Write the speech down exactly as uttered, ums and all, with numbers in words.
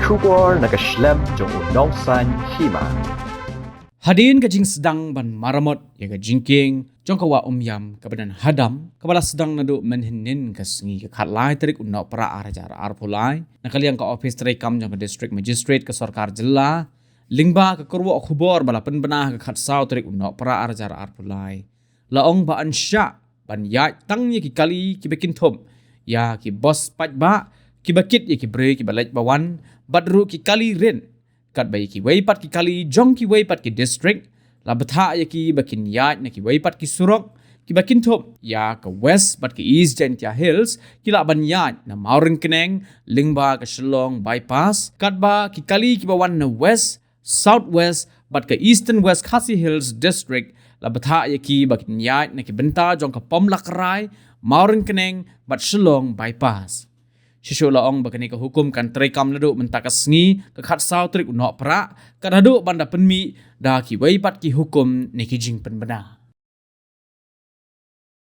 Khubor na ka shlem jong u Nongsaiñ Hima. Hadien ka jingsdang ban maramot ïa ka jingkieng jong ka Wah Umiam kaba don ha Dam, kaba la sdang naduh mynhynnin ka sngi ka khatlai tarik u Nohprah arhajar arphew lai, na ka liang ka ophis treikam jong ka District Magistrate ka Sorkar Jylla, lyngba ka kyrwoh khubor ba la pynbna ha ka khatsaw tarik u Nohprah arhajar arphew lai, la ong ba yn shah ban ïaid tang ïa ki kali kiba kynthup ïa ki bos paidbah, kiba kit ïa ki briew kiba leit ba wan, bad ruh ki kali rit, katba ïa kiwei pat ki kali jong kiwei pat ki district la bthah ïa ki ba kin ïaid na kiwei pat ki surok kiba kynthup ïa ka West bad ka East Jaintia Hills, ki lah ban ïaid na Mawryngkneng lyngba ka Shillong Bypass, katba ki kali kiba wan na West, South West bad ka Eastern West Khasi Hills District la bthah ïa ki ba kin ïaid na ki bynta jong ka Pom Lakrai, Mawryngkneng bad Shillong Bypass. Shisha la ong ba kane ka hukum kan treikam naduh mynta ka sngi ka khatsaw tarik u Nohprah, kat haduh ban da pynmih da kiwei pat ki hukum ne ki jingpynbna.